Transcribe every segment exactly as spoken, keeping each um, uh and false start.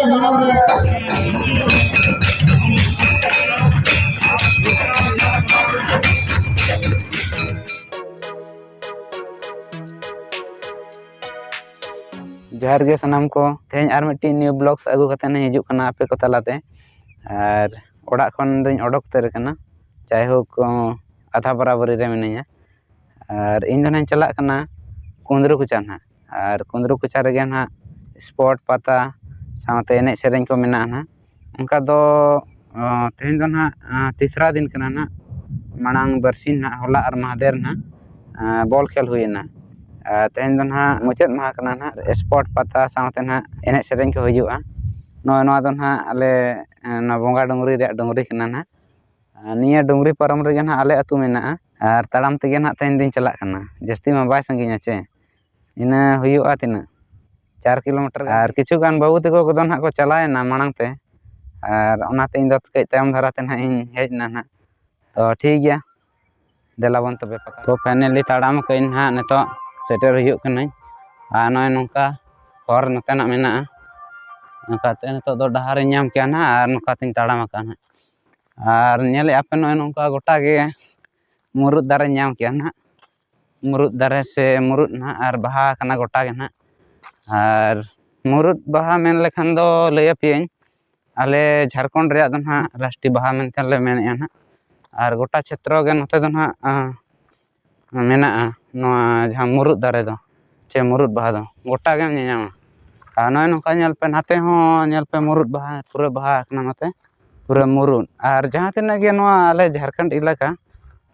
ᱢᱟᱲᱟᱝ ᱨᱮ ᱡᱚᱦᱟᱨ ᱜᱮ ᱥᱟᱱᱟᱢ ᱠᱚ᱾ ᱛᱮᱦᱮᱧ ᱟᱨ ᱢᱤᱫᱴᱤᱡ new vlogs ᱟᱹᱜᱩ ᱠᱟᱛᱮ ᱤᱧ ᱦᱤᱡᱩᱜ ᱠᱟᱱᱟ ᱟᱯᱮ ᱠᱚ ᱛᱟᱞᱟᱛᱮ᱾ ᱟᱨ ᱚᱲᱟᱜ ᱠᱷᱚᱱ ᱫᱚᱧ ᱚᱰᱚᱠ ᱩᱛᱟᱹᱨ ᱟᱠᱟᱱᱟ, ᱡᱟᱭᱦᱳᱠ, ᱟᱫᱷᱟ ᱵᱟᱨᱟᱵᱟᱹᱨᱤ ᱨᱮ ᱢᱤᱱᱟᱹᱧᱟ᱾ ᱟᱨ ᱤᱧ ᱫᱚ ᱱᱟᱦᱟᱜ ᱤᱧ ᱪᱟᱞᱟᱜ ᱠᱟᱱᱟ ᱠᱩᱸᱫᱽᱨᱩ ᱠᱚᱪᱟ ᱱᱟᱦᱟᱜ᱾ ᱟᱨ ᱠᱩᱸᱫᱽᱨᱩ ᱠᱚᱪᱟ ᱨᱮᱜᱮ ᱱᱟᱦᱟᱜ sport, ᱯᱟᱛᱟ ᱥᱟᱶᱛᱮ ᱮᱱᱮᱡ ᱥᱮᱨᱮᱧ ᱠᱚ ᱢᱮᱱᱟᱜᱼᱟ ᱱᱟᱦᱟᱜ᱾ ᱚᱱᱠᱟ ᱫᱚ, ᱚ, ᱛᱮᱦᱮᱧ ᱫᱚ ᱱᱟᱦᱟᱜ, ᱟ, ᱛᱤᱥᱨᱟ ᱫᱤᱱ ᱠᱟᱱᱟ ᱱᱟᱦᱟᱜ᱾ ᱢᱟᱲᱟᱝ ᱵᱟᱨᱥᱤᱧ ᱱᱟᱦᱟᱜ, ᱦᱚᱞᱟ ᱟᱨ ᱢᱟᱦᱫᱮᱨ ᱱᱟᱦᱟᱜ, ᱟ, ᱵᱚᱞ ᱠᱷᱮᱞ ᱦᱩᱭᱮᱱᱟ᱾ ᱟᱨ ᱛᱮᱦᱮᱧ ᱫᱚ ᱱᱟᱦᱟᱜ ᱢᱩᱪᱟᱹᱫ ᱢᱟᱦᱟ ᱠᱟᱱᱟ ᱱᱟᱦᱟᱜ, sport, ᱯᱟᱛᱟ ᱥᱟᱶᱛᱮ ᱱᱟᱦᱟᱜ ᱮᱱᱮᱡ ᱥᱮᱨᱮᱧ ᱠᱚ ᱦᱩᱭᱩᱜᱼᱟ᱾ ᱱᱚᱜᱼᱚᱭ ᱱᱚᱣᱟ ᱫᱚ ᱱᱟᱦᱟᱜ ᱟᱞᱮ, ᱟ, ᱱᱚᱣᱟ ᱵᱚᱸᱜᱟ ᱰᱩᱝᱨᱤ ᱨᱮᱭᱟᱜ ᱰᱩᱝᱨᱤ ᱠᱟᱱᱟ ᱱᱟᱦᱟᱜ᱾ ᱟᱨ ᱱᱤᱭᱟᱹ ᱰᱩᱝᱨᱤ ᱯᱟᱨᱚᱢ ᱨᱮᱜᱮ ᱱᱟᱦᱟᱜ ᱟᱞᱮ ᱟᱹᱛᱩ ᱢᱮᱱᱟᱜᱼᱟ᱾ ᱟᱨ ᱛᱟᱲᱟᱢ ᱛᱮᱜᱮ ᱱᱟᱦᱟᱜ ᱛᱮᱦᱮᱧ ᱫᱚᱧ ᱪᱟᱞᱟᱜ ᱠᱟᱱᱟ᱾ ᱡᱟᱹᱥᱛᱤ ᱢᱟ ᱵᱟᱭ ᱥᱟᱺᱜᱤᱧᱟ ᱪᱮ, ᱤᱱᱟᱹ ᱦᱩᱭᱩᱜᱼᱟ ᱛᱤᱱᱟᱹᱜ, ᱪᱟᱨ ᱠᱤᱞᱳᱢᱤᱴᱟᱨ ᱜᱟᱱ᱾ ᱟᱨ ᱠᱤᱪᱷᱩ ᱜᱟᱱ ᱵᱟᱹᱵᱩ ᱛᱟᱠᱚ ᱠᱚᱫᱚ ᱱᱟᱦᱟᱜ ᱠᱚ ᱪᱟᱞᱟᱣᱮᱱᱟ ᱢᱟᱲᱟᱝ ᱛᱮ, ᱟᱨ ᱚᱱᱟᱛᱮ ᱤᱧ ᱫᱚ ᱠᱟᱹᱡ ᱛᱟᱭᱚᱢ ᱫᱷᱟᱨᱟ ᱛᱮ ᱱᱟᱦᱟᱜ ᱤᱧ ᱦᱮᱡ ᱮᱱᱟ ᱱᱟᱦᱟᱜ᱾ ᱛᱚ ᱴᱷᱤᱠ ᱜᱮᱭᱟ, ᱫᱮᱞᱟ ᱵᱚᱱ ᱛᱚᱵᱮ ᱯᱟᱛᱟ᱾ ᱛᱚ finally ᱛᱟᱲᱟᱢ ᱟᱠᱟᱫᱟᱹᱧ ᱱᱟᱦᱟᱜ, ᱱᱤᱛᱚᱜ ᱥᱮᱴᱮᱨ ᱦᱩᱭᱩᱜ ᱠᱟᱹᱱᱟᱹᱧ᱾ ᱟᱨ ᱱᱚᱜᱼᱚᱭ ᱱᱚᱝᱠᱟ ᱦᱚᱨ ᱱᱚᱛᱮᱱᱟᱜ ᱢᱮᱱᱟᱜᱼᱟ, ᱚᱱᱠᱟᱛᱮ ᱱᱤᱛᱚᱜ ᱫᱚ ᱰᱟᱦᱟᱨᱤᱧ ᱧᱟᱢ ᱠᱮᱜᱼᱟ ᱱᱟᱦᱟᱜ, ᱟᱨ ᱱᱚᱝᱠᱟ ᱛᱤᱧ ᱛᱟᱲᱟᱢ ᱟᱠᱟᱫᱼᱟ ᱱᱟᱦᱟᱜ᱾ ᱟᱨ ᱧᱮᱞᱮᱫᱼᱟ ᱯᱮ ᱱᱚᱜᱼᱚᱭ ᱱᱚᱝᱠᱟ ᱜᱚᱴᱟ ᱜᱮ ᱢᱩᱨᱩᱫ ᱫᱟᱨᱮᱧ ᱧᱟᱢ ᱠᱮᱜᱼᱟ ᱱᱟᱦᱟᱜ᱾ ᱢᱩᱨᱩᱫ ᱫᱟᱨᱮ ᱥᱮ ᱢᱩᱨᱩᱫ ᱱᱟᱦᱟᱜ, ᱟᱨ ᱵᱟᱦᱟ ᱠᱟᱱᱟ ᱜᱚᱴᱟ ᱜᱮ ᱱᱟᱦᱟᱜ᱾ ᱟᱨ ᱢᱩᱨᱩᱫ ᱵᱟᱦᱟ ᱢᱮᱱ ᱞᱮᱠᱷᱟᱱ ᱫᱚ ᱞᱟᱹᱭ ᱟᱯᱮᱭᱟᱹᱧ, ᱟᱞᱮ ᱡᱷᱟᱲᱠᱷᱚᱸᱰ ᱨᱮᱭᱟᱜ ᱫᱚ ᱱᱟᱦᱟᱜ ᱨᱟᱥᱴᱨᱤ ᱵᱟᱦᱟ ᱢᱮᱱᱛᱮ ᱞᱮ ᱢᱮᱱᱮᱫᱼᱟ ᱱᱟᱦᱟᱜ᱾ ᱟᱨ ᱜᱚᱴᱟ ᱪᱷᱮᱛᱨᱚ ᱜᱮ ᱱᱚᱛᱮ ᱫᱚ ᱱᱟᱦᱟᱜ, ᱟᱸ, ᱢᱮᱱᱟᱜᱼᱟ ᱱᱚᱣᱟ ᱡᱟᱦᱟᱸ ᱢᱩᱨᱩᱫ ᱫᱟᱨᱮ ᱫᱚ, ᱪᱮ ᱢᱩᱨᱩᱫ ᱵᱟᱦᱟ ᱫᱚ ᱜᱚᱴᱟ ᱜᱮᱢ ᱧᱮᱧᱟᱢᱟ᱾ ᱟᱨ ᱱᱚᱜᱼᱚᱭ ᱱᱚᱝᱠᱟ ᱧᱮᱞ ᱯᱮ, ᱱᱟᱛᱮ ᱦᱚᱸ ᱧᱮᱞ ᱯᱮ, ᱢᱩᱨᱩᱫ ᱵᱟᱦᱟ ᱯᱩᱨᱟᱹ ᱵᱟᱦᱟ ᱟᱠᱟᱱᱟ ᱱᱚᱛᱮ, ᱯᱩᱨᱟᱹ ᱢᱩᱨᱩᱫ᱾ ᱟᱨ ᱡᱟᱦᱟᱸ ᱛᱤᱱᱟᱹᱜ ᱜᱮ ᱱᱚᱣᱟ ᱟᱞᱮ ᱡᱷᱟᱲᱠᱷᱚᱸᱰ ᱮᱞᱟᱠᱟ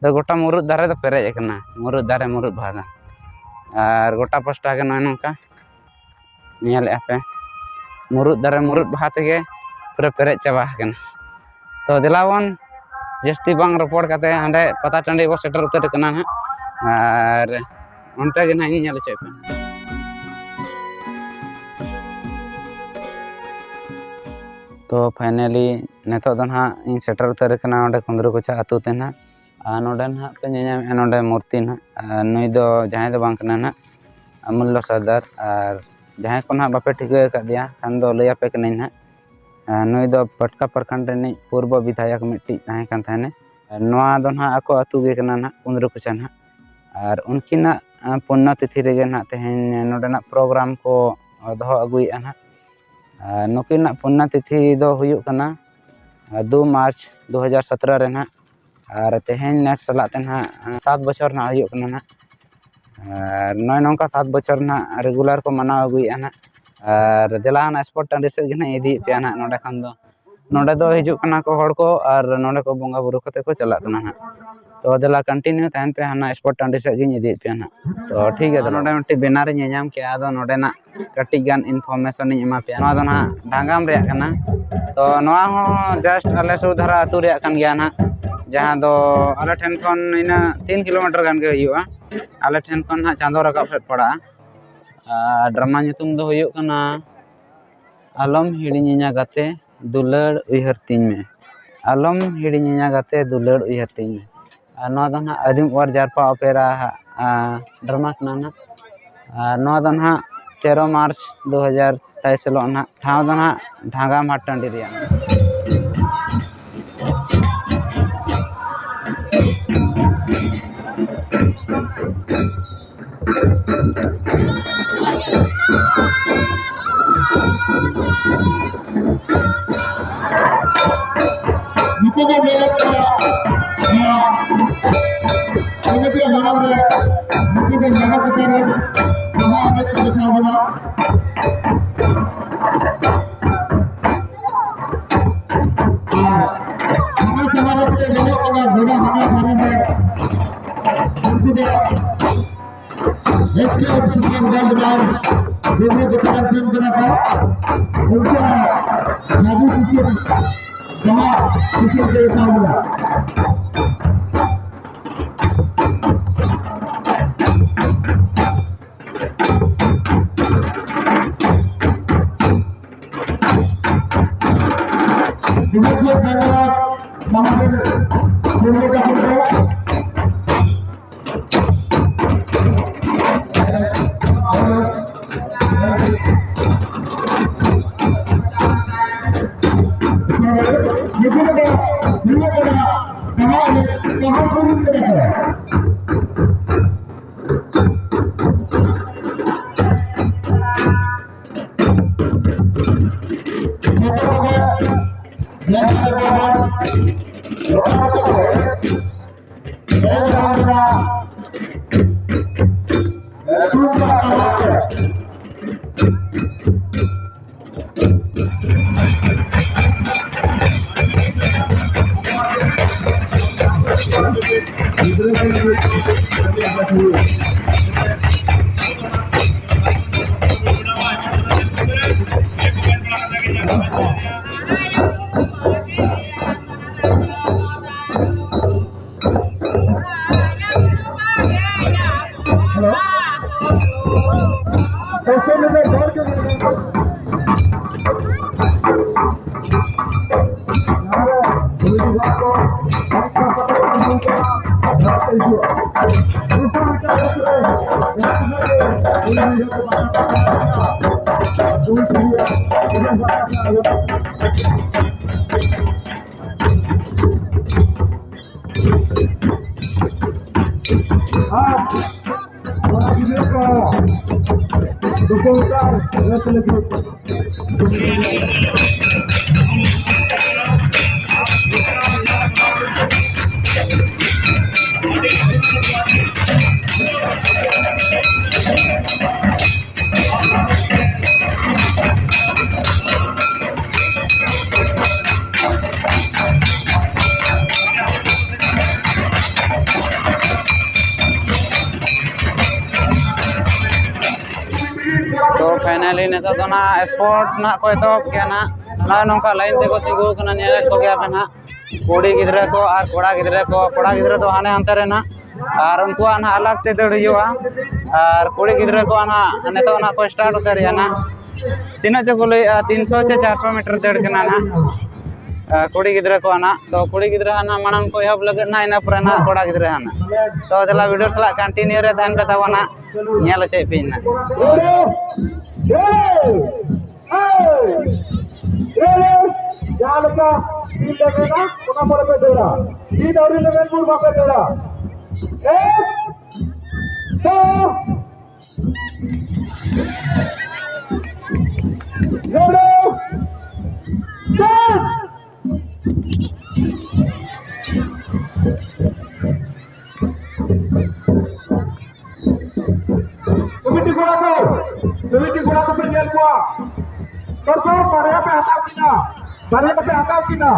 ᱫᱚ ᱜᱚᱴᱟ ᱢᱩᱨᱩᱫ ᱫᱟᱨᱮ ᱫᱚ ᱯᱮᱨᱮᱡ ᱟᱠᱟᱱᱟ, ᱢᱩᱨᱩᱫ ᱫᱟᱨᱮ, ᱢᱩᱨᱩᱫ ᱵᱟᱦᱟ ᱫᱚ᱾ ᱟᱨ ᱜᱚᱴᱟ ᱯᱟᱥᱴᱟ ᱜᱮ ᱱᱚᱜᱼᱚᱭ ᱱᱚᱝᱠᱟ ᱧᱮᱞᱮᱫᱼᱟ ᱯᱮ, ᱢᱩᱨᱩᱫ ᱫᱟᱨᱮ ᱢᱩᱨᱩᱫ ᱵᱟᱦᱟ ᱛᱮᱜᱮ ᱯᱩᱨᱟᱹ ᱯᱮᱨᱮᱡ ᱪᱟᱵᱟ ᱟᱠᱟᱱᱟ᱾ ᱛᱚ ᱫᱮᱞᱟ ᱵᱚᱱ ᱡᱟᱹᱥᱛᱤ ᱵᱟᱝ ᱨᱚᱯᱚᱲ ᱠᱟᱛᱮ ᱦᱟᱸᱰᱮ ᱯᱟᱛᱟ ᱴᱟᱺᱰᱤ ᱵᱚ ᱥᱮᱴᱮᱨ ᱩᱛᱟᱹᱨ ᱠᱟᱱᱟ ᱱᱟᱦᱟᱜ, ᱟᱨ ᱚᱱᱛᱮ ᱜᱮ ᱱᱟᱦᱟᱜ ᱤᱧ ᱧᱮᱞ ᱦᱚᱪᱚᱭᱮᱫ ᱯᱮᱭᱟ᱾ ᱛᱚ finally ᱱᱤᱛᱚᱜ ᱫᱚ ᱱᱟᱦᱟᱜ ᱤᱧ ᱥᱮᱴᱮᱨ ᱩᱛᱟᱹᱨ ᱠᱟᱱᱟ ᱱᱚᱸᱰᱮ ᱠᱩᱸᱫᱽᱨᱩ ᱠᱚᱪᱟ ᱟᱹᱛᱩ ᱛᱮ ᱱᱟᱦᱟᱜ᱾ ᱟᱨ ᱱᱚᱸᱰᱮ ᱱᱟᱦᱟᱜ ᱯᱮ ᱧᱮᱧᱟᱢᱮᱫᱼᱟ ᱱᱚᱸᱰᱮ ᱢᱩᱨᱛᱤ ᱱᱟᱦᱟᱜ, ᱟᱨ ᱱᱩᱭ ᱫᱚ ᱡᱟᱦᱟᱸᱭ ᱫᱚ ᱵᱟᱝ ᱠᱟᱱᱟ ᱱᱟᱦᱟᱜ, ᱟᱢᱩᱞᱞᱚ ᱥᱚᱨᱫᱟᱨ᱾ ᱟᱨ ᱡᱟᱦᱟᱸᱭ ᱠᱚ ᱱᱟᱦᱟᱜ ᱵᱟᱯᱮ ᱴᱷᱤᱠᱟᱹ ᱟᱠᱟᱫᱮᱭᱟ ᱠᱷᱟᱱ ᱫᱚ ᱞᱟᱹᱭ ᱟᱯᱮ ᱠᱟᱹᱱᱟᱹᱧ ᱱᱟᱦᱟᱜ᱾ ᱟᱨ ᱱᱩᱭ ᱫᱚ ᱯᱟᱴᱠᱟ ᱯᱨᱚᱠᱷᱚᱸᱰ ᱨᱤᱱᱤᱡ ᱯᱩᱨᱵᱚ ᱵᱤᱫᱷᱟᱭᱚᱠ ᱢᱤᱫᱴᱤᱡ ᱛᱟᱦᱮᱸ ᱠᱟᱱ ᱛᱟᱦᱮᱱᱮ᱾ ᱟᱨ ᱱᱚᱣᱟ ᱫᱚ ᱱᱟᱦᱟᱜ ᱟᱠᱚ ᱟᱹᱛᱩ ᱜᱮ ᱠᱟᱱᱟ ᱱᱟᱦᱟᱜ, ᱠᱩᱸᱫᱽᱨᱩ ᱠᱚᱪᱟ ᱱᱟᱦᱟᱜ᱾ ᱟᱨ ᱩᱱᱠᱤᱱᱟᱜ ᱟᱸ, ᱯᱩᱱᱱᱚ ᱛᱤᱛᱷᱤ ᱨᱮᱜᱮ ᱱᱟᱦᱟᱜ ᱛᱮᱦᱮᱧ ᱱᱚᱰᱮᱱᱟᱜ ᱯᱨᱳᱜᱨᱟᱢ ᱠᱚ ᱫᱚᱦᱚ ᱟᱹᱜᱩᱭᱮᱫᱼᱟ ᱱᱟᱦᱟᱜ᱾ ᱟᱨ ᱱᱩᱠᱤᱱᱟᱜ ᱯᱩᱱᱱᱚ ᱛᱤᱛᱷᱤ ᱫᱚ ᱦᱩᱭᱩᱜ ᱠᱟᱱᱟ ᱟᱨ ᱫᱩ ᱢᱟᱨᱪ ᱫᱩ ᱦᱟᱡᱟᱨ ᱥᱚᱛᱨᱚ ᱨᱮ ᱱᱟᱦᱟᱜ᱾ ᱟᱨ ᱛᱮᱦᱮᱧ ᱱᱮᱥ ᱥᱟᱞᱟᱜ ᱛᱮ ᱱᱟᱦᱟᱜ ᱟᱸ, ᱥᱟᱛ ᱵᱚᱪᱷᱚᱨ ᱱᱟᱦᱟᱜ ᱦᱩᱭᱩᱜ ᱠᱟᱱᱟ ᱱᱟᱦᱟᱜ᱾ ᱟᱨ ᱱᱚᱜᱼᱚᱭ ᱱᱚᱝᱠᱟ ᱥᱟᱛ ᱵᱚᱪᱷᱚᱨ ᱱᱟᱦᱟᱜ ᱨᱮᱜᱩᱞᱟᱨ ᱠᱚ ᱢᱟᱱᱟᱣ ᱟᱹᱜᱩᱭᱮᱫᱼᱟ ᱱᱟᱦᱟᱜ᱾ ᱟᱨ ᱫᱮᱞᱟ ᱦᱟᱱᱟ ᱥᱯᱳᱨᱴ ᱴᱟᱺᱰᱤ ᱥᱮᱫ ᱜᱮ ᱱᱟᱦᱟᱜ ᱤᱫᱤᱭᱮᱫ ᱯᱮᱭᱟ ᱱᱟᱦᱟᱜ᱾ ᱱᱚᱰᱮ ᱠᱷᱚᱱ ᱫᱚ, ᱱᱚᱰᱮ ᱫᱚ ᱦᱤᱡᱩᱜ ᱠᱟᱱᱟ ᱠᱚ ᱦᱚᱲ ᱠᱚ ᱟᱨ ᱱᱚᱰᱮ ᱠᱚ ᱵᱚᱸᱜᱟ ᱵᱩᱨᱩ ᱠᱟᱛᱮ ᱠᱚ ᱪᱟᱞᱟᱜ ᱠᱟᱱᱟ ᱱᱟᱦᱟᱜ᱾ ᱛᱚ ᱫᱮᱞᱟ ᱠᱚᱱᱴᱤᱱᱤᱭᱩ ᱛᱟᱦᱮᱱ ᱯᱮ, ᱦᱟᱱᱟ ᱥᱯᱳᱨᱴ ᱴᱟᱺᱰᱤ ᱥᱮᱫ ᱜᱤᱧ ᱤᱫᱤᱭᱮᱫ ᱯᱮᱭᱟ ᱱᱟᱦᱟᱜ᱾ ᱛᱚ ᱴᱷᱤᱠ ᱜᱮᱭᱟ, ᱱᱚᱰᱮ ᱢᱤᱫᱴᱤᱡ ᱵᱮᱱᱟᱨ ᱤᱧ ᱧᱮᱧᱟᱢ ᱠᱮᱜᱼᱟ, ᱟᱫᱚ ᱱᱚᱰᱮᱱᱟᱜ ᱠᱟᱹᱴᱤᱡ ᱜᱟᱱ ᱤᱱᱯᱷᱚᱨᱢᱮᱥᱚᱱ ᱤᱧ ᱮᱢᱟ ᱯᱮᱭᱟ᱾ ᱱᱚᱣᱟ ᱫᱚ ᱱᱟᱦᱟᱜ ᱰᱷᱟᱸᱜᱟᱢ ᱨᱮᱭᱟᱜ ᱠᱟᱱᱟ᱾ ᱛᱚ ᱱᱚᱣᱟ ᱦᱚᱸ ᱡᱟᱥᱴ ᱟᱞᱮ ᱥᱩᱨ ᱫᱷᱟᱨᱟ ᱟᱹᱛᱩ ᱨᱮᱭᱟᱜ ᱠᱟᱱ ᱜᱮᱭᱟ ᱱᱟᱦᱟᱜ, ᱡᱟᱦᱟᱸ ᱫᱚ ᱟᱞᱮ ᱴᱷᱮᱱ ᱠᱷᱚᱱ ᱤᱱᱟᱹ ᱛᱤᱱ ᱠᱤᱞᱳᱢᱤᱴᱟᱨ ᱜᱟᱱ ᱜᱮ ᱦᱩᱭᱩᱜᱼᱟ᱾ ᱟᱞᱮ ᱴᱷᱮᱱ ᱠᱷᱚᱱ ᱱᱟᱦᱟᱜ ᱪᱟᱸᱫᱚ ᱨᱟᱠᱟᱵ ᱥᱮᱫ ᱯᱟᱲᱟᱜᱼᱟ᱾ ᱟᱨ ᱰᱨᱟᱢᱟ ᱧᱩᱛᱩᱢ ᱫᱚ ᱦᱩᱭᱩᱜ ᱠᱟᱱᱟ ᱟᱞᱚᱢ ᱦᱤᱲᱤᱧᱤᱧᱟ ᱜᱟᱛᱮ, ᱫᱩᱞᱟᱹᱲ ᱩᱭᱦᱟᱹᱨ ᱛᱤᱧ ᱢᱮ᱾ ᱟᱞᱚᱢ ᱦᱤᱲᱤᱧᱤᱧᱟ ᱜᱟᱛᱮ, ᱫᱩᱞᱟᱹᱲ ᱩᱭᱦᱟᱹᱨ ᱛᱤᱧ ᱢᱮ᱾ ᱟᱨ ᱱᱚᱣᱟ ᱫᱚ ᱱᱟᱦᱟᱜ ᱟᱹᱫᱤᱢ ᱚᱣᱟᱨ ᱡᱟᱨᱯᱟ ᱚᱯᱮᱨᱟ, ᱟ, ᱰᱨᱟᱢᱟ ᱠᱟᱱᱟ ᱱᱟᱦᱟᱜ᱾ ᱟᱨ ᱱᱚᱣᱟ ᱫᱚ ᱱᱟᱦᱟᱜ ᱛᱮᱨᱚ ᱢᱟᱨᱪ ᱫᱩ ᱦᱟᱡᱟᱨ ᱛᱮᱭᱤᱥ ᱦᱤᱞᱳᱜ ᱱᱟᱦᱟᱜ, ᱴᱷᱟᱶ ᱫᱚ ᱱᱟᱦᱟᱜ ᱰᱷᱟᱸᱜᱟᱢ ᱦᱟᱴ ᱴᱟᱺᱰᱤ ᱨᱮᱭᱟᱜ᱾ ᱱᱩᱠᱩ ᱵᱚᱱ ᱧᱮᱞᱮᱫ ᱠᱚᱣᱟ, ᱱᱚᱣᱟ ᱠᱚᱢᱤᱴᱤ ᱢᱟᱲᱟᱝ ᱨᱮ ᱱᱩᱠᱩ ᱵᱚᱱ ᱧᱮᱞᱮᱫ ᱠᱚ ᱛᱟᱦᱮᱸ, ᱡᱟᱦᱟᱸ ᱮᱱᱮᱡ ᱠᱚ ᱫᱮᱠᱷᱟᱣ ᱵᱚᱱᱟ᱾ ᱟᱨ ᱦᱟᱱᱟ ᱥᱟᱢᱟᱝ ᱨᱮ ᱧᱮᱞᱚᱜ ᱠᱟᱱᱟ, ᱜᱚᱰᱟ ᱦᱟᱱᱟ ᱫᱷᱟᱨᱮ ᱨᱮ ᱩᱱᱠᱩ ᱫᱚ S K official guideline ᱡᱮᱢᱱᱤ department ᱠᱟᱱᱟ ᱠᱚ, ᱩᱱᱠᱩ ᱦᱚᱸ ᱨᱟᱡᱩ ᱠᱤᱥᱚᱱ ᱡᱟᱦᱟᱸ ᱠᱤᱥᱚᱱ ᱠᱚ ᱮᱴᱟᱣ ᱞᱮᱫᱟ᱾ बहुत बहुत धन्यवाद महावीर मुर्मू का। ᱟᱨ ᱠᱚᱲᱟ ᱜᱤᱫᱽᱨᱟᱹ ᱠᱚ ᱫᱩᱯᱚᱞ ᱠᱟᱨ ᱨᱮᱥ ᱞᱟᱹᱜᱤᱫ᱾ ᱛᱚ finally ᱱᱤᱛᱚᱜ ᱫᱚ ᱱᱟᱦᱟᱜ sport ᱱᱟᱦᱟᱜ ᱠᱚ ᱮᱛᱚᱦᱚᱵ ᱠᱮᱜᱼᱟ ᱱᱟᱦᱟᱜ᱾ ᱱᱚᱜᱼᱚᱭ ᱱᱚᱝᱠᱟ line ᱛᱮᱠᱚ ᱛᱤᱸᱜᱩ ᱟᱠᱟᱱᱟ, ᱧᱮᱞᱮᱫ ᱠᱚᱜᱮᱭᱟ ᱯᱮ ᱱᱟᱦᱟᱜ᱾ ᱠᱩᱲᱤ ᱜᱤᱫᱽᱨᱟᱹ ᱠᱚ ᱟᱨ ᱠᱚᱲᱟ ᱜᱤᱫᱽᱨᱟᱹ ᱠᱚ, ᱠᱚᱲᱟ ᱜᱤᱫᱽᱨᱟᱹ ᱫᱚ ᱦᱟᱱᱮ ᱦᱟᱱᱛᱮ ᱨᱮ ᱱᱟᱦᱟᱜ, ᱟᱨ ᱩᱱᱠᱩᱣᱟᱜ ᱱᱟᱦᱟᱜ ᱟᱞᱟᱜᱽ ᱛᱮ ᱫᱟᱹᱲ ᱦᱩᱭᱩᱜᱼᱟ᱾ ᱟᱨ ᱠᱩᱲᱤ ᱜᱤᱫᱽᱨᱟᱹ ᱠᱚᱣᱟᱜ ᱱᱟᱦᱟᱜ ᱱᱤᱛᱚᱜ ᱱᱟᱦᱟᱜ ᱠᱚ start ᱩᱛᱟᱹᱨᱮᱜᱼᱟ ᱱᱟᱦᱟᱜ᱾ ᱛᱤᱱᱟᱹᱜ ᱪᱚ ᱠᱚ ᱞᱟᱹᱭᱮᱜᱼᱟ, ᱛᱤᱱᱥᱚ ᱪᱮ ᱪᱟᱨᱥᱚ meter ᱫᱟᱹᱲ ᱠᱟᱱᱟ ᱱᱟᱦᱟᱜ, ᱟᱨ ᱠᱩᱲᱤ ᱜᱤᱫᱽᱨᱟᱹ ᱠᱚᱣᱟᱜ ᱱᱟᱦᱟᱜ᱾ ᱛᱚ ᱠᱩᱲᱤ ᱜᱤᱫᱽᱨᱟᱹ ᱦᱟᱸᱜ ᱱᱟᱦᱟᱜ ᱢᱟᱲᱟᱝ ᱠᱚ ᱮᱦᱚᱵ ᱞᱟᱹᱜᱤᱫ ᱱᱟᱦᱟᱜ, ᱤᱱᱟᱹ ᱯᱚᱨᱮ ᱱᱟᱦᱟᱜ ᱠᱚᱲᱟ ᱜᱤᱫᱽᱨᱟᱹ ᱦᱟᱸᱜ ᱱᱟᱦᱟᱜ᱾ ᱛᱚ ᱫᱮᱞᱟ video ᱥᱟᱞᱟᱜ continue ᱨᱮ ᱛᱟᱦᱮᱱ ᱯᱮ ᱛᱟᱵᱚᱱ ᱱᱟᱦᱟᱜ, ᱧᱮᱞ ᱦᱚᱪᱚᱭᱮᱫ ᱯᱮᱭᱟᱹᱧ ᱱᱟᱦᱟᱜ᱾ ᱡᱟᱦᱟᱸ ᱞᱮᱠᱟ ᱛᱤ ᱞᱮᱵᱮᱫᱟ, ᱚᱱᱟ ᱯᱚᱨᱮ ᱯᱮ ᱫᱟᱹᱲᱟ᱾ ᱛᱤ ᱟᱹᱣᱨᱤ ᱞᱮᱵᱮᱫ ᱵᱷᱳᱨ ᱵᱟᱯᱮ ᱫᱟᱹᱲᱟ᱾ ᱮᱠ, ᱫᱩ, ᱦᱮᱞᱳ, ᱥᱮᱴ᱾ ᱠᱚᱢᱤᱴᱤ ᱠᱚᱲᱟ ᱠᱚ, ᱠᱚᱢᱤᱴᱤ ᱠᱚᱲᱟ ᱠᱚᱯᱮ ᱧᱮᱞ ᱠᱚᱣᱟ᱾ ᱥᱚᱨᱠᱟᱨ ᱵᱟᱨᱭᱟ ᱯᱮ ᱦᱟᱛᱟᱣ ᱠᱤᱱᱟ, ᱵᱟᱨᱭᱟ ᱫᱚᱯᱮ ᱦᱟᱛᱟᱣ ᱠᱤᱱᱟ᱾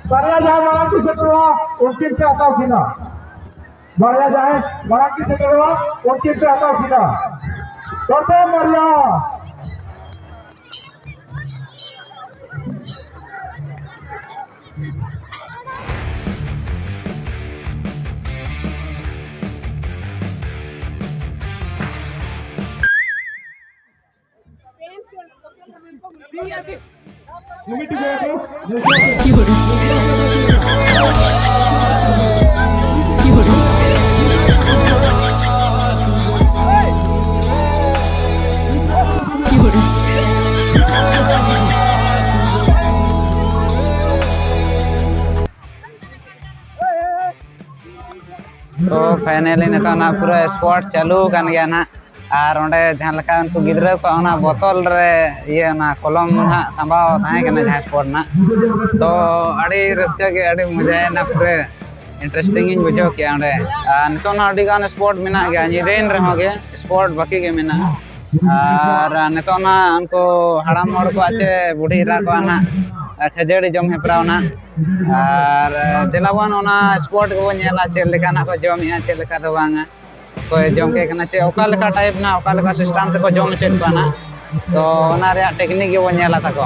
ᱵᱟᱨᱭᱟ ᱡᱟᱦᱟᱸᱭ ᱢᱟᱲᱟᱝ ᱠᱚ ᱥᱮᱴᱮᱨᱚᱜᱼᱟ, ᱩᱱᱠᱤᱱ ᱯᱮ ᱦᱟᱛᱟᱣ ᱠᱤᱱᱟ᱾ ᱵᱟᱨᱭᱟ ᱡᱟᱦᱟᱸᱭ ᱢᱟᱲᱟᱝ ᱠᱤᱱ ᱥᱮᱴᱮᱨᱚᱜᱼᱟ, ᱩᱱᱠᱤᱱ ᱯᱮ ᱦᱟᱛᱟᱣ ᱠᱤᱱᱟ᱾ ᱫᱚᱨᱠᱟᱨ ᱵᱟᱨᱭᱟ᱾ ᱛᱚ finally ᱱᱤᱛᱚᱜ ᱱᱟᱜ ᱯᱩᱨᱟᱹ sport ᱪᱟᱹᱞᱩ ᱟᱠᱟᱱ ᱜᱮᱭᱟ ᱱᱟᱜ᱾ ᱟᱨ ᱚᱸᱰᱮ ᱡᱟᱦᱟᱸ ᱞᱮᱠᱟ ᱩᱱᱠᱩ ᱜᱤᱫᱽᱨᱟᱹ ᱠᱚᱣᱟᱜ ᱚᱱᱟ ᱵᱚᱛᱚᱞ ᱨᱮ ᱤᱭᱟᱹ ᱚᱱᱟ ᱠᱚᱞᱚᱢ ᱱᱟᱜ ᱥᱟᱸᱵᱟᱣ ᱛᱟᱦᱮᱸ ᱠᱟᱱᱟ ᱡᱟᱦᱟᱸ sport ᱱᱟᱜ, ᱛᱚ ᱟᱹᱰᱤ ᱨᱟᱹᱥᱠᱟᱹ ᱜᱮ, ᱟᱹᱰᱤ ᱢᱚᱡᱟᱭᱮᱱᱟ, ᱯᱩᱨᱟᱹ interesting ᱤᱧ ᱵᱩᱡᱷᱟᱹᱣ ᱠᱮᱜᱼᱟ ᱚᱸᱰᱮ᱾ ᱟᱨ ᱱᱤᱛᱚᱜ ᱱᱟᱜ ᱟᱹᱰᱤ ᱜᱟᱱ sport ᱢᱮᱱᱟᱜ ᱜᱮᱭᱟ, ᱧᱤᱫᱟᱹᱭᱮᱱ ᱨᱮᱦᱚᱸ ᱜᱮ sport ᱵᱟᱹᱠᱤ ᱜᱮ ᱢᱮᱱᱟᱜᱼᱟ᱾ ᱟᱨ ᱱᱤᱛᱚᱜ ᱱᱟᱜ ᱩᱱᱠᱩ ᱦᱟᱲᱟᱢ ᱦᱚᱲ ᱠᱚᱣᱟᱜ ᱪᱮ ᱵᱩᱰᱷᱤ ᱮᱨᱟ ᱠᱚᱣᱟᱜ ᱱᱟᱜ ᱠᱷᱟᱹᱡᱟᱹᱲᱤ ᱡᱚᱢ ᱦᱮᱯᱨᱟᱣ ᱱᱟᱜ᱾ ᱟᱨ ᱫᱮᱞᱟ ᱵᱚᱱ ᱚᱱᱟ sport ᱜᱮᱵᱚᱱ ᱧᱮᱞᱟ, ᱪᱮᱫ ᱞᱮᱠᱟᱱᱟᱜ ᱠᱚ ᱡᱚᱢᱮᱜᱼᱟ, ᱪᱮᱫ ᱞᱮᱠᱟ ᱫᱚ ᱵᱟᱝᱟ᱾ ᱚᱠᱚᱭ ᱡᱚᱢ ᱠᱮᱫ ᱠᱟᱱᱟ, ᱪᱮ ᱚᱠᱟ ᱞᱮᱠᱟ type ᱨᱮᱱᱟᱜ, ᱚᱠᱟ ᱞᱮᱠᱟ system ᱛᱮᱠᱚ ᱡᱚᱢ ᱦᱚᱪᱚᱭᱮᱫ ᱠᱚᱣᱟ ᱱᱟᱜ᱾ ᱛᱚ ᱚᱱᱟ ᱨᱮᱭᱟᱜ technique ᱜᱮᱵᱚᱱ ᱧᱮᱞᱟ ᱛᱟᱠᱚ᱾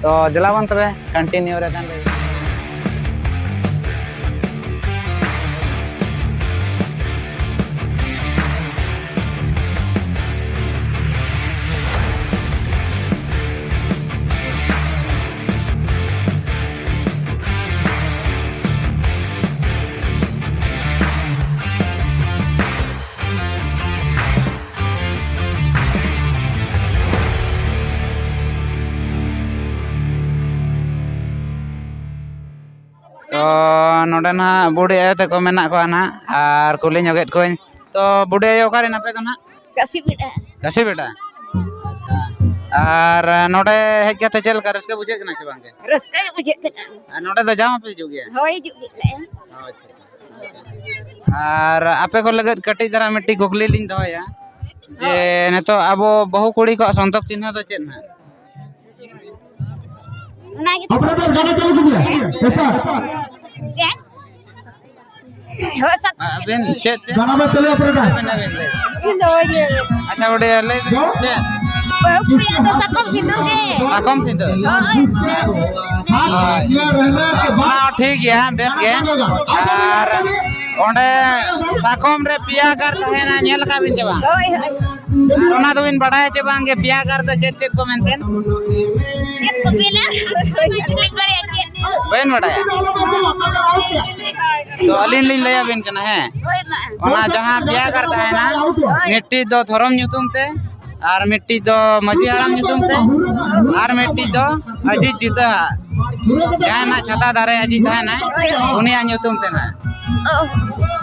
ᱛᱚ ᱫᱮᱞᱟ ᱵᱚᱱ ᱛᱚᱵᱮ continue ᱨᱮ ᱛᱟᱦᱮᱱ ᱞᱟᱹᱜᱤᱫ᱾ ᱛᱚ ᱱᱚᱰᱮ ᱱᱟᱦᱟᱜ ᱵᱩᱰᱷᱤ ᱟᱭᱳ ᱛᱟᱠᱚ ᱢᱮᱱᱟᱜ ᱠᱚᱣᱟ ᱱᱟᱦᱟᱜ, ᱟᱨ ᱠᱩᱞᱤ ᱧᱚᱜᱮᱫ ᱠᱚᱣᱟᱧ᱾ ᱛᱚ ᱵᱩᱰᱷᱤ ᱟᱭᱳ, ᱚᱠᱟᱨᱮᱱ ᱟᱯᱮ ᱫᱚ ᱱᱟᱦᱟᱜ? ᱠᱟᱹᱥᱤ ᱵᱮᱰᱟ᱾ ᱠᱟᱹᱥᱤ ᱵᱮᱰᱟ? ᱟᱨ ᱱᱚᱰᱮ ᱦᱮᱡ ᱠᱟᱛᱮ ᱪᱮᱫ ᱞᱮᱠᱟ, ᱨᱟᱹᱥᱠᱟᱹ ᱵᱩᱡᱷᱟᱹᱜ ᱠᱟᱱᱟ ᱥᱮ ᱵᱟᱝ ᱜᱮ? ᱨᱟᱹᱥᱠᱟᱹ ᱜᱮ ᱵᱩᱡᱷᱟᱹᱜ ᱠᱟᱱᱟ᱾ ᱟᱨ ᱱᱚᱰᱮ ᱫᱚ ᱡᱟᱣ ᱦᱚᱸᱯᱮ ᱦᱤᱡᱩᱜ ᱜᱮᱭᱟ? ᱦᱳᱭ, ᱦᱤᱡᱩᱜ ᱜᱮᱭᱟᱞᱮ᱾ ᱟᱪᱪᱷᱟ᱾ ᱟᱨ ᱟᱯᱮ ᱠᱚ ᱞᱟᱹᱜᱤᱫ ᱠᱟᱹᱴᱤᱡ ᱫᱷᱟᱨᱟ ᱢᱤᱫᱴᱤᱡ ᱠᱩᱠᱞᱤ ᱞᱤᱧ ᱫᱚᱦᱚᱭᱟ, ᱡᱮ ᱦᱳᱭ᱾ ᱱᱤᱛᱚᱜ ᱟᱵᱚ ᱵᱟᱹᱦᱩ ᱠᱩᱲᱤ ᱠᱚᱣᱟᱜ ᱥᱚᱱᱛᱚᱠ ᱪᱤᱱᱦᱟᱹ ᱫᱚ ᱪᱮᱫ ᱱᱟᱦᱟᱜ? ᱚᱱᱟ ᱜᱮ᱾ ᱪᱮᱫ? ᱦᱳᱭ, ᱥᱟᱠᱚᱢ ᱟᱹᱵᱤᱱ ᱪᱮᱫ ᱪᱮᱫ? ᱟᱹᱵᱤᱱ, ᱟᱹᱵᱤᱱ ᱞᱟᱹᱭ ᱵᱤᱱ᱾ ᱤᱧ ᱫᱚ ᱵᱟᱹᱧ ᱞᱟᱹᱭᱟ᱾ ᱟᱪᱪᱷᱟ, ᱵᱩᱰᱤ ᱟᱭᱳ ᱞᱟᱹᱭ ᱵᱤᱱ ᱪᱮᱫ? ᱵᱟᱹᱦᱩ ᱠᱩᱲᱤᱭᱟᱜ ᱫᱚ ᱥᱟᱠᱚᱢ ᱥᱤᱸᱫᱩᱨ ᱜᱮ᱾ ᱥᱟᱠᱚᱢ ᱥᱤᱸᱫᱩᱨ? ᱦᱳᱭ᱾ ᱦᱳᱭ᱾ ᱚᱱᱟ ᱦᱚᱸ ᱴᱷᱤᱠ ᱜᱮᱭᱟ, ᱵᱮᱥ ᱜᱮ᱾ ᱟᱨ ᱚᱸᱰᱮ ᱥᱟᱠᱚᱢ ᱨᱮ ᱯᱮᱭᱟ ᱜᱟᱨ ᱛᱟᱦᱮᱱᱟ, ᱧᱮᱞ ᱟᱠᱟᱫ ᱵᱤᱱ ᱪᱮ ᱵᱟᱝ? ᱦᱳᱭ, ᱦᱳᱭ᱾ ᱟᱨ ᱚᱱᱟ ᱫᱚᱵᱤᱱ ᱵᱟᱲᱟᱭᱟ ᱪᱮ ᱵᱟᱝ ᱜᱮ, ᱯᱮᱭᱟ ᱜᱟᱨ ᱫᱚ ᱪᱮᱫ ᱪᱮᱫ ᱠᱚ ᱢᱮᱱᱛᱮ? ᱪᱮᱫ ᱠᱚ ᱢᱮᱱᱟ? ᱵᱟᱹᱧ ᱵᱟᱲᱟᱭᱟ ᱪᱮᱫ᱾ ᱵᱟᱹᱧ ᱵᱟᱲᱟᱭᱟ? ᱦᱳᱭ᱾ ᱛᱚ ᱟᱹᱞᱤᱧ ᱞᱤᱧ ᱞᱟᱹᱭ ᱟᱵᱤᱱ ᱠᱟᱱᱟ, ᱦᱮᱸ᱾ ᱦᱳᱭ, ᱢᱟ᱾ ᱚᱱᱟ ᱡᱟᱦᱟᱸ ᱯᱮᱭᱟ ᱜᱟᱨ ᱛᱟᱦᱮᱱᱟ, ᱦᱳᱭ᱾ ᱢᱤᱫᱴᱤᱡ ᱫᱚ ᱫᱷᱚᱨᱚᱢ ᱧᱩᱛᱩᱢ ᱛᱮ, ᱟᱨ ᱢᱤᱫᱴᱤᱡ ᱫᱚ ᱢᱟᱹᱡᱷᱤ ᱦᱟᱲᱟᱢ ᱧᱩᱛᱩᱢ ᱛᱮ, ᱟᱨ ᱢᱤᱫᱴᱤᱡ ᱫᱚ ᱟᱹᱡᱤᱡ ᱡᱤᱛᱟᱹ ᱦᱟᱸᱜ᱾ ᱡᱟᱦᱟᱸᱭ ᱱᱟᱜ ᱪᱷᱟᱛᱟ ᱫᱟᱨᱮ ᱟᱹᱡᱤᱡ ᱛᱟᱦᱮᱱᱟᱭ, ᱦᱳᱭ, ᱦᱳᱭ᱾ ᱩᱱᱤᱭᱟᱜ ᱧᱩᱛᱩᱢ ᱛᱮ ᱱᱟᱜ᱾ ᱚ᱾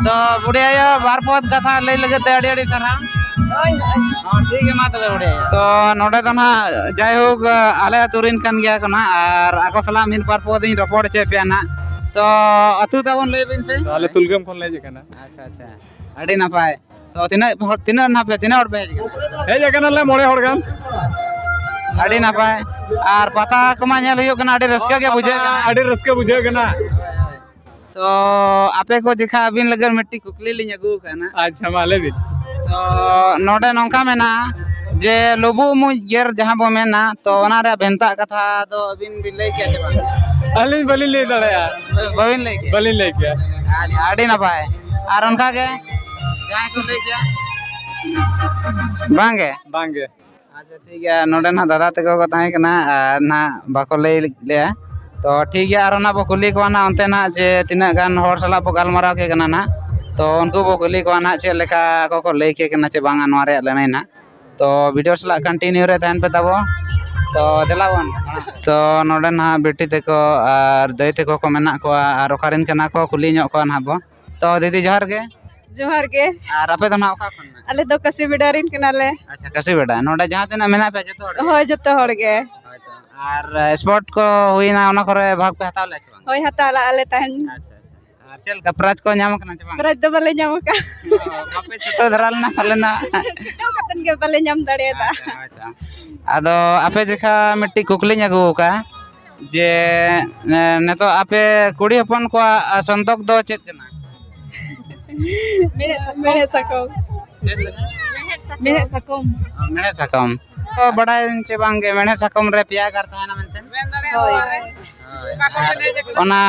ᱛᱚ ᱵᱩᱰᱷᱤ ᱟᱭᱳ, ᱵᱟᱨ ᱯᱚᱫ ᱠᱟᱛᱷᱟ ᱞᱟᱹᱭ ᱞᱟᱹᱜᱤᱫ ᱛᱮ ᱟᱹᱰᱤ ᱟᱹᱰᱤ ᱥᱟᱨᱦᱟᱣ᱾ ᱦᱳᱭ, ᱦᱳᱭ᱾ ᱦᱚᱸ, ᱴᱷᱤᱠ ᱜᱮᱭᱟ, ᱢᱟ ᱛᱚᱵᱮ ᱵᱩᱰᱷᱤ ᱟᱭᱳ᱾ ᱛᱚ ᱱᱚᱰᱮ ᱫᱚ ᱱᱟᱜ ᱡᱟᱭᱦᱳᱠ ᱟᱞᱮ ᱟᱹᱛᱩ ᱨᱮᱱ ᱠᱟᱱ ᱜᱮᱭᱟ ᱠᱚ ᱱᱟᱜ, ᱟᱨ ᱟᱠᱚ ᱥᱟᱞᱟᱜ ᱢᱤᱫ ᱵᱟᱨ ᱯᱚᱫ ᱤᱧ ᱨᱚᱯᱚᱲ ᱦᱚᱪᱚᱭ ᱯᱮᱭᱟ ᱱᱟᱜ᱾ ᱛᱚ ᱟᱹᱛᱩ ᱛᱟᱵᱚᱱ ᱞᱟᱹᱭ ᱵᱤᱱ ᱥᱮ? ᱟᱞᱮ ᱛᱩᱞᱜᱟᱹᱢ ᱠᱷᱚᱱ ᱞᱮ ᱦᱮᱡ ᱟᱠᱟᱱᱟ᱾ ᱟᱪᱪᱷᱟ, ᱟᱪᱪᱷᱟ, ᱟᱹᱰᱤ ᱱᱟᱯᱟᱭ᱾ ᱛᱚ ᱛᱤᱱᱟᱹᱜ ᱦᱚᱲ, ᱛᱤᱱᱟᱹᱜ ᱱᱟᱯᱮ, ᱛᱤᱱᱟᱹᱜ ᱦᱚᱲ ᱯᱮ ᱦᱮᱡ ᱟᱠᱟᱱᱟ? ᱦᱮᱡ ᱟᱠᱟᱱᱟᱞᱮ ᱢᱚᱬᱮ ᱦᱚᱲ ᱜᱟᱱ᱾ ᱟᱹᱰᱤ ᱱᱟᱯᱟᱭ᱾ ᱟᱨ ᱯᱟᱛᱟ ᱠᱚᱢᱟ ᱧᱮᱞ ᱦᱩᱭᱩᱜ ᱠᱟᱱᱟ, ᱟᱹᱰᱤ ᱨᱟᱹᱥᱠᱟᱹ ᱜᱮ ᱵᱩᱡᱷᱟᱹᱜ ᱠᱟᱱᱟ᱾ ᱟᱹᱰᱤ ᱨᱟᱹᱥᱠᱟᱹ ᱵᱩᱡᱷᱟᱹᱜ ᱠᱟᱱᱟ᱾ ᱛᱚ ᱟᱯᱮ ᱠᱚ ᱡᱮᱠᱷᱟ ᱟᱹᱵᱤᱱ ᱞᱟᱹᱜᱤᱫ ᱢᱤᱫᱴᱤᱡ ᱠᱩᱠᱞᱤ ᱞᱤᱧ ᱟᱹᱜᱩ ᱟᱠᱟᱫᱼᱟ ᱱᱟᱜ᱾ ᱟᱪᱪᱷᱟ, ᱢᱟ ᱞᱟᱹᱭ ᱵᱤᱱ᱾ ᱛᱚ ᱱᱚᱰᱮ ᱱᱚᱝᱠᱟ ᱢᱮᱱᱟᱜᱼᱟ ᱡᱮ ᱞᱩᱵᱩᱜ ᱢᱩᱡ ᱜᱮᱨ ᱡᱟᱦᱟᱸ ᱵᱚ ᱢᱮᱱᱟ, ᱛᱚ ᱚᱱᱟ ᱨᱮᱭᱟᱜ ᱵᱷᱮᱱᱛᱟ ᱠᱟᱛᱷᱟ ᱫᱚ ᱟᱹᱵᱤᱱ ᱵᱤᱱ ᱞᱟᱹᱭ ᱠᱮᱭᱟ ᱪᱮ ᱵᱟᱝ? ᱟᱹᱞᱤᱧ ᱵᱟᱹᱞᱤᱧ ᱞᱟᱹᱭ ᱫᱟᱲᱮᱭᱟᱜᱼᱟ᱾ ᱵᱟᱹᱵᱤᱱ ᱞᱟᱹᱭ ᱠᱮᱭᱟ? ᱵᱟᱹᱞᱤᱧ ᱞᱟᱹᱭ ᱠᱮᱭᱟ᱾ ᱟᱪᱪᱷᱟ, ᱟᱹᱰᱤ ᱱᱟᱯᱟᱭ᱾ ᱟᱨ ᱚᱱᱠᱟ ᱜᱮ ᱡᱟᱦᱟᱸᱭ ᱠᱚ ᱞᱟᱹᱭ ᱠᱮᱭᱟ? ᱵᱟᱝ ᱜᱮ? ᱵᱟᱝ ᱜᱮ᱾ ᱟᱪᱪᱷᱟ, ᱴᱷᱤᱠ ᱜᱮᱭᱟ, ᱱᱚᱰᱮ ᱱᱟᱦᱟᱜ ᱫᱟᱫᱟ ᱛᱟᱠᱚ ᱠᱚ ᱛᱟᱦᱮᱸ ᱠᱟᱱᱟ, ᱟᱨ ᱱᱟᱦᱟᱜ ᱵᱟᱠᱚ ᱞᱟᱹᱭ ᱞᱮᱭᱟ᱾ ᱛᱚ ᱴᱷᱤᱠ ᱜᱮᱭᱟ, ᱟᱨᱚ ᱱᱟᱦᱟᱜ ᱵᱚ ᱠᱩᱞᱤ ᱠᱚᱣᱟ ᱱᱟᱦᱟᱜ ᱚᱱᱛᱮ ᱱᱟᱦᱟᱜ ᱡᱮ ᱛᱤᱱᱟᱹᱜ ᱜᱟᱱ ᱦᱚᱲ ᱥᱟᱞᱟᱜ ᱵᱚ ᱜᱟᱞᱢᱟᱨᱟᱣ ᱠᱮᱫ ᱠᱟᱱᱟ ᱱᱟᱦᱟᱜ᱾ ᱛᱚ ᱩᱱᱠᱩ ᱵᱚ ᱠᱩᱞᱤ ᱠᱚᱣᱟ ᱱᱟᱦᱟᱜ ᱪᱮᱫ ᱞᱮᱠᱟ ᱟᱠᱚ ᱠᱚ ᱞᱟᱹᱭ ᱠᱮᱫ ᱠᱟᱱᱟ ᱪᱮ ᱵᱟᱝᱟ ᱱᱚᱣᱟ ᱨᱮᱭᱟᱜ ᱞᱟᱹᱱᱟᱹᱭ ᱱᱟᱦᱟᱜ᱾ ᱛᱚ ᱵᱷᱤᱰᱤᱭᱳ ᱥᱟᱞᱟᱜ ᱠᱚᱱᱴᱤᱱᱤᱭᱩ ᱨᱮ ᱛᱟᱦᱮᱱ ᱯᱮ ᱛᱟᱵᱚ᱾ ᱛᱚ ᱫᱮᱞᱟ ᱵᱚᱱ᱾ ᱛᱚ ᱱᱚᱰᱮ ᱱᱟᱦᱟᱜ ᱵᱤᱴᱤ ᱛᱟᱠᱚ ᱟᱨ ᱫᱟᱹᱭ ᱛᱟᱠᱚ ᱠᱚ ᱢᱮᱱᱟᱜ ᱠᱚᱣᱟ, ᱟᱨ ᱚᱠᱟᱨᱮᱱ ᱠᱟᱱᱟ ᱠᱚ ᱠᱩᱞᱤ ᱧᱚᱜ ᱠᱚᱣᱟ ᱱᱟᱦᱟᱜ ᱵᱚ᱾ ᱛᱚ ᱫᱤᱫᱤ ᱡᱚᱦᱟᱨ ᱜᱮ᱾ ᱡᱚᱦᱟᱨ ᱜᱮ᱾ ᱟᱨ ᱟᱯᱮ ᱫᱚ ᱱᱟᱦᱟᱜ ᱚᱠᱟ ᱠᱷᱚᱱ? ᱟᱞᱮ ᱫᱚ ᱠᱟᱹᱥᱤ ᱵᱮᱰᱟ ᱨᱮᱱ ᱠᱟᱱᱟᱞᱮ᱾ ᱟᱪᱪᱷᱟ, ᱠᱟᱹᱥᱤ ᱵᱮᱰᱟ᱾ ᱱᱚᱰᱮ ᱡᱟᱦᱟᱸ ᱛᱤᱱᱟᱹᱜ ᱢᱮᱱᱟᱜ ᱯᱮᱭᱟ ᱡᱚᱛᱚ ᱦᱚᱲ ᱜᱮ? ᱦᱳᱭ, ᱡᱚᱛᱚ ᱦᱚᱲ ᱜᱮ᱾ ᱦᱳᱭ ᱛᱚ᱾ ᱟᱨ ᱥᱯᱳᱨᱴ ᱠᱚ ᱦᱩᱭᱱᱟ, ᱚᱱᱟ ᱠᱚᱨᱮ ᱵᱷᱟᱜᱽ ᱯᱮ ᱦᱟᱛᱟᱣ ᱞᱮᱫᱼᱟ ᱥᱮ ᱵᱟᱝ? ᱦᱳᱭ, ᱦᱟᱛᱟᱣ ᱞᱟᱜᱼᱟ ᱞᱮ ᱛᱟᱦᱮᱸᱱ᱾ ᱟᱪᱪᱷᱟ, ᱟᱪᱪᱷᱟ᱾ ᱟᱨ ᱪᱮᱫ ᱞᱮᱠᱟ ᱯᱨᱟᱭᱤᱡᱽ ᱠᱚ ᱧᱟᱢ ᱠᱟᱱᱟ ᱪᱮ ᱵᱟᱝ? ᱯᱨᱟᱭᱤᱡᱽ ᱫᱚ ᱵᱟᱞᱮ ᱧᱟᱢ ᱟᱠᱟᱫᱼᱟ᱾ ᱚ, ᱵᱟᱯᱮ ᱪᱷᱩᱴᱟᱹᱣ ᱫᱷᱟᱨᱟ ᱞᱮᱱᱟ ᱯᱟᱞᱮᱱᱟᱜ? ᱪᱷᱩᱴᱟᱹᱣ ᱠᱟᱛᱮᱫ ᱜᱮ ᱵᱟᱞᱮ ᱧᱟᱢ ᱫᱟᱲᱮᱭᱟᱫᱟ᱾ ᱟᱪᱪᱷᱟ, ᱦᱳᱭ ᱛᱚ᱾ ᱟᱫᱚ ᱟᱯᱮ ᱡᱮᱠᱷᱟ ᱢᱤᱫᱴᱤᱡ ᱠᱩᱠᱞᱤᱧ ᱟᱹᱜᱩ ᱟᱠᱟᱫᱼᱟ ᱡᱮ, ᱮ, ᱱᱤᱛᱚᱜ ᱟᱯᱮ ᱠᱩᱲᱤ ᱦᱚᱯᱚᱱ ᱠᱚᱣᱟᱜ, ᱟ, ᱥᱚᱱᱛᱚᱠ ᱫᱚ ᱪᱮᱫ ᱠᱟᱱᱟ? ᱢᱮᱲᱦᱮᱫ ᱥᱟᱠᱚᱢ᱾ ᱢᱮᱲᱦᱮᱫ ᱥᱟᱠᱚᱢ᱾ ᱢᱮᱲᱦᱮᱫ ᱥᱟᱠᱚᱢ᱾ ᱛᱚ ᱵᱟᱰᱟᱭᱟᱹᱧ ᱪᱮ ᱵᱟᱝ ᱜᱮ, ᱢᱮᱲᱦᱮᱫ ᱥᱟᱠᱚᱢ ᱨᱮ ᱯᱮᱭᱟ ᱜᱟᱨ ᱛᱟᱦᱮᱱᱟ ᱢᱮᱱᱛᱮ? ᱦᱳᱭ᱾ ᱦᱳᱭ᱾ ᱚᱱᱟ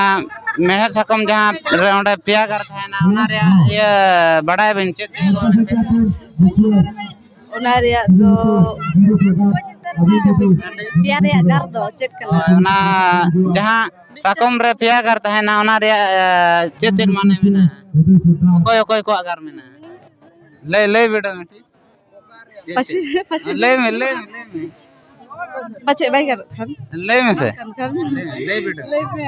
ᱢᱮᱲᱦᱮᱫ ᱥᱟᱠᱚᱢ ᱡᱟᱦᱟᱸ ᱨᱮ ᱚᱸᱰᱮ ᱯᱮᱭᱟ ᱜᱟᱨ ᱛᱟᱦᱮᱱᱟ, ᱚᱱᱟ ᱨᱮᱭᱟᱜ ᱤᱭᱟᱹ ᱵᱟᱰᱟᱭᱟᱵᱤᱱ ᱪᱮᱫ ᱪᱮᱫ ᱠᱚ ᱢᱮᱱᱛᱮ? ᱚᱱᱟ ᱨᱮᱭᱟᱜ ᱫᱚ ᱯᱮᱭᱟ ᱨᱮᱭᱟᱜ ᱜᱟᱨ ᱫᱚ ᱪᱮᱫ ᱠᱟᱱᱟ? ᱦᱳᱭ, ᱚᱱᱟ ᱡᱟᱦᱟᱸ ᱥᱟᱠᱚᱢ ᱨᱮ ᱯᱮᱭᱟ ᱜᱟᱨ ᱛᱟᱦᱮᱱᱟ, ᱚᱱᱟ ᱨᱮᱭᱟᱜ ᱮ, ᱪᱮᱫ ᱪᱮᱫ ᱢᱟᱱᱮ ᱢᱮᱱᱟᱜᱼᱟ? ᱚᱠᱚᱭ ᱚᱠᱚᱭ ᱠᱚᱣᱟᱜ ᱜᱟᱨ ᱢᱮᱱᱟᱜᱼᱟ? ᱞᱟᱹᱭ ᱞᱟᱹᱭ ᱵᱤᱰᱟᱹᱣ ᱢᱮ ᱴᱷᱤᱠ᱾ ᱯᱟᱪᱮ ᱯᱟᱪᱮ ᱞᱟᱹᱭ ᱢᱮ, ᱞᱟᱹᱭ ᱢᱮ, ᱞᱟᱹᱭ ᱢᱮ᱾ ᱯᱟᱪᱮ ᱵᱟᱭ ᱜᱟᱨᱚᱜ ᱠᱷᱟᱱ᱾ ᱞᱟᱹᱭ ᱢᱮᱥᱮ᱾ ᱠᱷᱟᱱ ᱠᱷᱟᱱ᱾ ᱞᱟᱹᱭ ᱢᱮ, ᱞᱟᱹᱭ ᱵᱤᱰᱟᱹᱣ᱾ ᱞᱟᱹᱭ ᱢᱮ᱾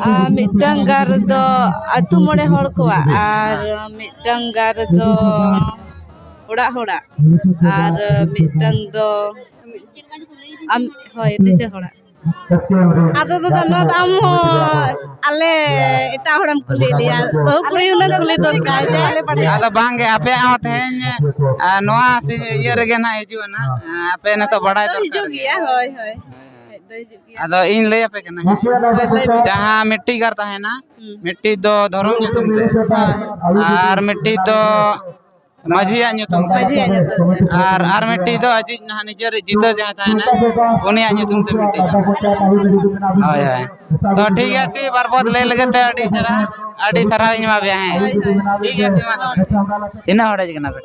ᱟᱨ ᱢᱤᱫᱴᱟᱝ ᱜᱟᱨ ᱫᱚ ᱟᱹᱛᱩ ᱢᱚᱬᱮ ᱦᱚᱲ ᱠᱚᱣᱟᱜ, ᱟᱨ ᱢᱤᱫᱴᱟᱝ ᱜᱟᱨ ᱫᱚ ᱚᱲᱟᱜ ᱦᱚᱲᱟᱜ, ᱟᱨ ᱢᱤᱫᱴᱟᱝ ᱫᱚ ᱟᱢ, ᱦᱳᱭ, ᱱᱤᱡᱮ ᱦᱚᱲᱟᱜ᱾ ᱟᱫᱚ ᱫᱟᱫᱟ, ᱱᱚᱣᱟ ᱫᱚ ᱟᱢ ᱦᱚᱸ ᱟᱞᱮ ᱮᱴᱟᱜ ᱦᱚᱲᱮᱢ ᱠᱩᱞᱤᱭᱮᱫ ᱞᱮᱭᱟ, ᱵᱟᱹᱦᱩ ᱠᱩᱲᱤ ᱦᱩᱱᱟᱹᱝ ᱠᱩᱞᱤ ᱫᱚᱨᱠᱟᱨ ᱡᱮ᱾ ᱟᱫᱚ ᱵᱟᱝ ᱜᱮ, ᱟᱯᱮᱭᱟᱜ ᱦᱚᱸ ᱛᱮᱦᱮᱧ, ᱟ, ᱱᱚᱣᱟ ᱥᱤ-, ᱤᱭᱟᱹ ᱨᱮᱜᱮ ᱱᱟᱦᱟᱜ ᱦᱤᱡᱩᱜᱼᱟ ᱱᱟᱦᱟᱜ᱾ ᱟ, ᱟᱯᱮ ᱱᱤᱛᱚᱜ ᱵᱟᱲᱟᱭ ᱫᱚ ᱫᱚᱨᱠᱟᱨ ᱦᱤᱡᱩᱜ ᱜᱮ᱾ ᱜᱮᱭᱟ, ᱦᱳᱭ, ᱦᱳᱭ᱾ ᱦᱮᱡ ᱫᱚ ᱦᱤᱡᱩᱜ ᱜᱮᱭᱟ᱾ ᱟᱫᱚ ᱤᱧ ᱞᱟᱹᱭ ᱟᱯᱮ ᱠᱟᱱᱟ ᱦᱮᱸ᱾ ᱦᱳᱭ, ᱞᱟᱹᱭ ᱢᱮ᱾ ᱡᱟᱦᱟᱸ ᱢᱤᱫᱴᱤᱡ ᱜᱟᱨ ᱛᱟᱦᱮᱱᱟ, ᱦᱩᱸ᱾ ᱢᱤᱫᱴᱤᱡ ᱫᱚ ᱫᱷᱚᱨᱚᱢ ᱧᱩᱛᱩᱢ ᱛᱮ, ᱦᱳᱭ᱾ ᱟᱨ ᱢᱤᱫᱴᱤᱡ ᱫᱚ ᱢᱟᱹᱡᱷᱤᱭᱟᱜ ᱧᱩᱛᱩᱢ ᱛᱮ᱾ ᱢᱟᱹᱡᱷᱤᱭᱟᱜ ᱧᱩᱛᱩᱢ ᱛᱮ᱾ ᱟᱨ, ᱟᱨ ᱢᱤᱫᱴᱤᱡ ᱫᱚ ᱟᱡᱤᱡ ᱱᱟᱦᱟᱜ ᱱᱤᱡᱮᱨᱤᱡ ᱡᱤᱛᱟᱹ ᱡᱟᱦᱟᱸᱭ ᱛᱟᱦᱮᱱᱟ, ᱩᱱᱤᱭᱟᱜ ᱧᱩᱛᱩᱢ ᱛᱮ ᱢᱤᱫᱴᱤᱡ᱾ ᱦᱳᱭ, ᱦᱳᱭ᱾ ᱛᱚ ᱴᱷᱤᱠ ᱜᱮᱭᱟ, ᱴᱷᱤᱠ, ᱵᱟᱨ ᱯᱚᱫ ᱞᱟᱹᱭ ᱞᱟᱹᱜᱤᱫ ᱛᱮ ᱟᱹᱰᱤ ᱪᱮᱦᱨᱟ, ᱟᱹᱰᱤ ᱥᱟᱨᱦᱟᱣ ᱤᱧ ᱮᱢᱟ ᱯᱮᱭᱟ, ᱦᱮᱸ᱾ ᱦᱳᱭ, ᱦᱳᱭ᱾ ᱴᱷᱤᱠ ᱜᱮᱭᱟ, ᱴᱷᱤᱠ ᱢᱟ ᱛᱚᱵᱮ᱾ ᱛᱤᱱᱟᱹᱜ ᱦᱚᱲ ᱦᱮᱡ ᱠᱟᱱᱟ ᱯᱮ?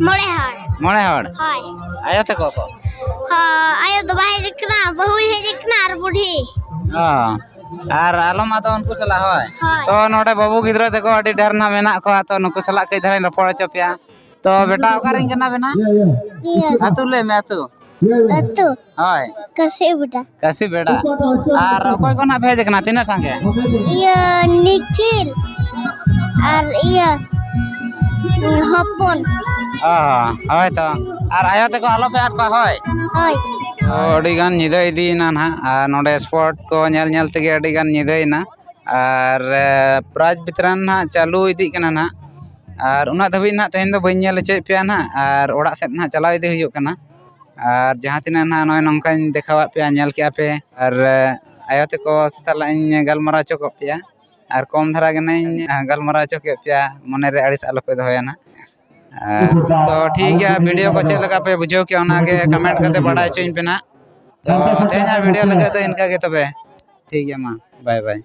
ᱢᱚᱬᱮ ᱦᱚᱲ᱾ ᱢᱚᱬᱮ ᱦᱚᱲ? ᱦᱳᱭ᱾ ᱟᱭᱳ ᱛᱟᱠᱚ ᱠᱚ? ᱦᱚᱸ, ᱟᱭᱳ ᱫᱚ ᱵᱟᱭ ᱦᱮᱡ ᱠᱟᱱᱟ, ᱵᱟᱹᱦᱩᱭ ᱦᱮᱡ ᱠᱟᱱᱟ ᱟᱨ ᱵᱩᱰᱷᱤ᱾ ᱚ᱾ ᱟᱨ ᱟᱞᱚᱢ ᱟᱫᱚ ᱩᱱᱠᱩ ᱥᱟᱞᱟᱜ, ᱦᱳᱭ᱾ ᱦᱳᱭ᱾ ᱛᱚ ᱱᱚᱰᱮ ᱵᱟᱹᱵᱩ ᱜᱤᱫᱽᱨᱟᱹ ᱛᱟᱠᱚ ᱟᱹᱰᱤ ᱰᱷᱮᱨ ᱱᱟᱜ ᱢᱮᱱᱟᱜ ᱠᱚᱣᱟ, ᱛᱚ ᱱᱩᱠᱩ ᱥᱟᱞᱟᱜ ᱠᱟᱹᱡ ᱫᱷᱟᱨᱟᱧ ᱨᱚᱯᱚᱲ ᱦᱚᱪᱚ ᱯᱮᱭᱟ᱾ ᱛᱚ ᱵᱮᱴᱟ, ᱚᱠᱟ ᱨᱮᱱ ᱠᱟᱱᱟ ᱵᱮᱱᱟ? ᱤᱭᱟᱹ᱾ ᱟᱹᱛᱩ ᱞᱟᱹᱭ ᱢᱮ, ᱟᱹᱛᱩ᱾ ᱟᱹᱛᱩ᱾ ᱦᱳᱭ᱾ ᱠᱟᱹᱥᱤ ᱵᱮᱴᱟ᱾ ᱠᱟᱹᱥᱤ ᱵᱮᱰᱟ᱾ ᱟᱨ ᱚᱠᱚᱭ ᱠᱚ ᱱᱟᱜ ᱯᱮ ᱦᱮᱡ ᱟᱠᱟᱱᱟ? ᱛᱤᱱᱟᱹᱜ ᱥᱟᱸᱜᱮ? ᱤᱭᱟᱹ, ᱱᱤᱠᱷᱤᱞ ᱟᱨ ᱤᱭᱟᱹ, ᱦᱚᱯᱚᱱ᱾ ᱚ, ᱦᱳᱭ ᱛᱚ᱾ ᱟᱨ ᱟᱭᱳ ᱛᱟᱠᱚ ᱟᱞᱚ ᱯᱮ ᱟᱫ ᱠᱚᱣᱟ, ᱦᱳᱭ? ᱦᱳᱭ᱾ ᱛᱚ, ᱟᱹᱰᱤ ᱜᱟᱱ ᱧᱤᱫᱟᱹ ᱤᱫᱤᱭᱮᱱᱟ ᱱᱟᱦᱟᱜ, ᱟᱨ ᱱᱚᱰᱮ spot ᱠᱚ ᱧᱮᱞ ᱧᱮᱞ ᱛᱮᱜᱮ ᱟᱹᱰᱤ ᱜᱟᱱ ᱧᱤᱫᱟᱹᱭᱮᱱᱟ᱾ ᱟᱨ, ᱮ, prize ᱵᱤᱛᱨᱚᱱ ᱱᱟᱦᱟᱜ ᱪᱟᱹᱞᱩ ᱤᱫᱤᱜ ᱠᱟᱱᱟ ᱱᱟᱦᱟᱜ᱾ ᱟᱨ ᱩᱱᱟᱹᱜ ᱫᱷᱟᱹᱵᱤᱡ ᱱᱟᱦᱟᱜ ᱛᱮᱦᱮᱧ ᱫᱚ ᱵᱟᱹᱧ ᱧᱮᱞ ᱦᱚᱪᱚᱭᱮᱫ ᱯᱮᱭᱟ ᱱᱟᱦᱟᱜ, ᱟᱨ ᱚᱲᱟᱜ ᱥᱮᱫ ᱱᱟᱦᱟᱜ ᱪᱟᱞᱟᱣ ᱤᱫᱤ ᱦᱩᱭᱩᱜ ᱠᱟᱱᱟ᱾ ᱟᱨ ᱡᱟᱦᱟᱸ ᱛᱤᱱᱟᱹᱜ ᱱᱟᱦᱟᱜ ᱱᱚᱜᱼᱚᱭ ᱱᱚᱝᱠᱟᱧ ᱫᱮᱠᱷᱟᱣᱟᱫ ᱯᱮᱭᱟ, ᱧᱮᱞ ᱠᱮᱜᱼᱟ ᱯᱮ, ᱟᱨ, ᱮ, ᱟᱭᱳ ᱛᱟᱠᱚ ᱥᱟᱞᱟᱜ ᱤᱧ ᱜᱟᱞᱢᱟᱨᱟᱣ ᱦᱚᱪᱚ ᱠᱚᱜ ᱯᱮᱭᱟ᱾ ᱟᱨ ᱠᱚᱢ ᱫᱷᱟᱨᱟ ᱜᱮ ᱱᱟᱜ ᱤᱧ ᱜᱟᱞᱢᱟᱨᱟᱣ ᱦᱚᱪᱚ ᱠᱮᱫ ᱯᱮᱭᱟ, ᱢᱚᱱᱮ ᱨᱮ ᱟᱹᱲᱤᱥ ᱟᱞᱚ ᱯᱮ ᱫᱚᱦᱚᱭᱟ ᱱᱟᱜ᱾ ᱟᱨ ᱛᱚ ᱴᱷᱤᱠ ᱜᱮᱭᱟ, ᱵᱷᱤᱰᱤᱭᱳ ᱠᱚ ᱪᱮᱫ ᱞᱮᱠᱟ ᱯᱮ ᱵᱩᱡᱷᱟᱹᱣ ᱠᱮᱜᱼᱟ ᱚᱱᱟᱜᱮ ᱠᱚᱢᱮᱱᱴ ᱠᱟᱛᱮ ᱵᱟᱲᱟᱭ ᱦᱚᱪᱚᱧ ᱯᱮ ᱱᱟᱜ᱾ ᱛᱚ ᱛᱮᱦᱮᱧᱟᱜ ᱵᱷᱤᱰᱤᱭᱳ ᱞᱟᱹᱜᱤᱫ ᱫᱚ ᱤᱱᱠᱟ ᱜᱮ ᱛᱚᱵᱮ᱾ ᱴᱷᱤᱠ ᱜᱮᱭᱟ, ᱢᱟ ᱵᱟᱭ ᱵᱟᱭ᱾